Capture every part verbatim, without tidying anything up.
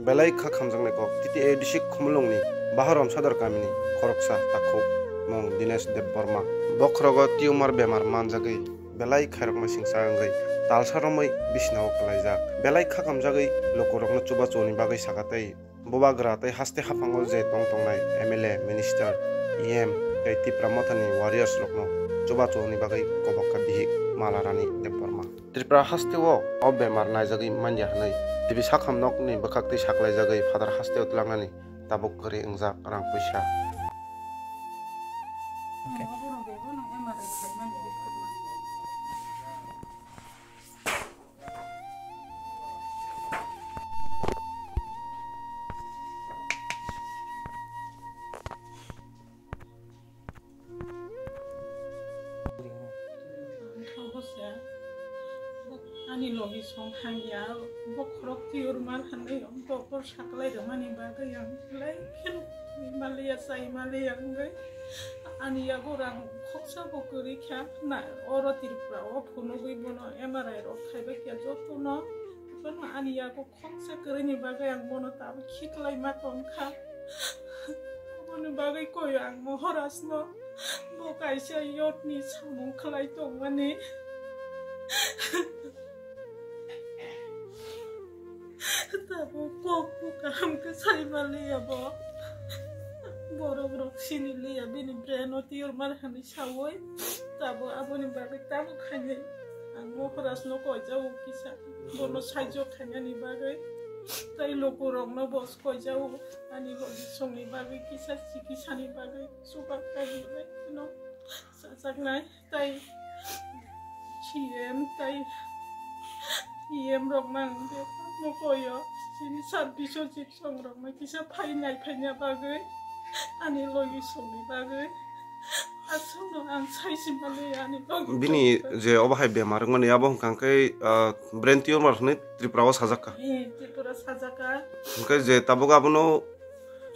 Belai kha khamjaknai kok, T T A A D C Khumulwngni Baharam Sodor kamini khoroksa takhuk mung Dinesh Debbarma. Bokhorogo tumor bemar manjagwi belai khairokma singsa wngwi talsa romwi bisinao kwlaijak. Belai kha khamjagwi lukurokno chubachu ni bagwi saka tei bubagra tei haste haphango je tong tongnai M L A, minister, E M tei Tipra Mothani warriors rokno chubachu ni bagwi kobokka bihik Malarani Debbarma. Tripura hasteo o bemar naijagwi manya hwnwi T V sakham nokni bwkhaktwi saklaijagwi phatar hasteo twlangnani tabuk kwrwi wngjak rang puisa. Ani logi song hangya, bokhorok tiyor mar hanwi doktor saklai rwmani bagwi ang belai kheno maliya chai maliya wngwi ani yago rang khoksa bo kwrwi kha na oro Tripura o phunugwi bono M R I rok khaibai kha jotono, bono ani yago khoksa kwrwini bagwi ang bono tabuk khiklai ma tongkha. Aboni bagwi koi ang Moharajno bo kaisa yotni samung khlai tongmani. Tabuk kok bo kaham khe sai maliya bo. Borok rok sini liya bini brain o tumor hwnwi sawi. Tabuk aboni bagwi tabuk khainai ang Moharajno koijago kisa bono saijo khainani bagwi. Tei lukurokno bo koijago ani logi songni bagwi kisa chikisani bagwi chubachu khainai no sajaknai. Tai C M tai E M rok nang bebakno koyo. Chini sar Biswajit song rokno kisa phai nai phaina bagwi ani logi songni bagwi. Aswkno ang sai simani ani logi Bini song je obo hai bemar wngmani abo hwnkha khe, ah, brain tumor hwnwi Tripura o sajak kha. Eh, Tripura sajak kha. Hwnkhe je tabuk abono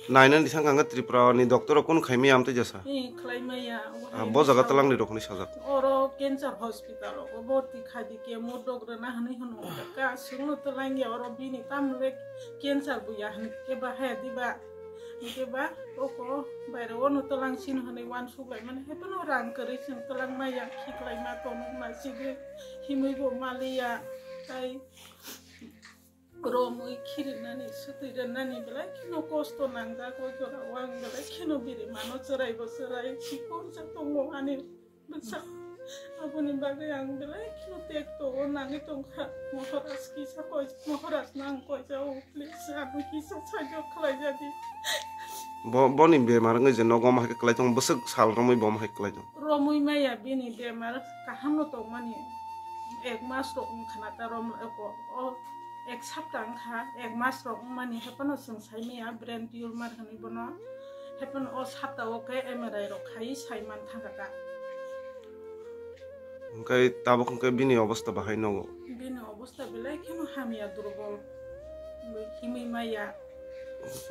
nainani thang kha Tripura ni doctor rok kunu khaimaya amtwi jesa. Eh, khlai maya, obo Ah, hai bo jaga sao. Twlangni rok hwnwi sajak. Oro cancer hospital o borti khai di, chemo dok rwna hwnwi hwno. Ka sungno twlang ya oro bini tamle cancer bo ya hwnwi khe ba hai di ba. Hwnkhe ba oko baire ono twlang sino hwnwi uansuk lai mani hai phano rang kwrwi chwng twlang maya khiklai ma tongo ma chigwi himwi bo maliya. Tai romwi khirinani, swtwi rwnani belai kheno kosto nangjak, o jorao ang belai kheno biri mano, chwrai bo chwrai, sikonsa tongo ani bwsa. Aboni bagwi ang belai kheno tekto o nangwi tongkha. Moharaj kisa koi, Moharaj no ang koijao, please, ano kisa saijo khlai jadi. Bo, boni bemar wngwi je nogo omo hai khe kwlai tongo, bwswk sal romwi bo omo hai kwlai tongo. Romwi maya bini bemar kaham no tongmani, ek mas rok wngkha na ta rom, o, o, ek sapta wngkha, ek mas rok wngmani, hephano chwng sai maya brain tumor hwnwi bono, hephano o sapta o khe M R I rok khai sai man thangkha ta. Hwnkhe tabuk hwnkhe bini obostha bahai nogo? Bini obostha belai kheno hamya, durbol, himwi maya.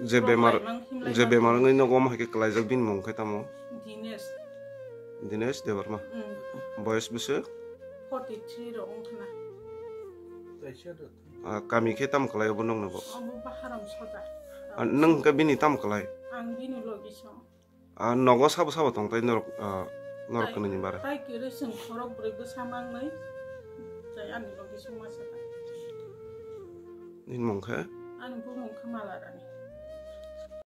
Je Rok bemar, laimang himlai je ma bemar tong. Wngwi nogo omo hai khe kwlaijak bini mung khe tamo? Dinesh. Dinesh Debbarma. Mm. Boyes bwswk? Forty three rok wngkha na. Ah, kami khe tam kwlai obo nokno bo? Obo Baharam Sodar. Ah, nwng hwnkhe bini tam kwlai? Ang bini logi song. Ah, nogo sabo sabo tong tai norok, ah, norok Tai, kwnwini bare? Tai kwrwi chwng khorok bwrwi bwsa mangnai. Tai ani logi song masa ta. Nini mung khe? Ani bumung khe Malarani.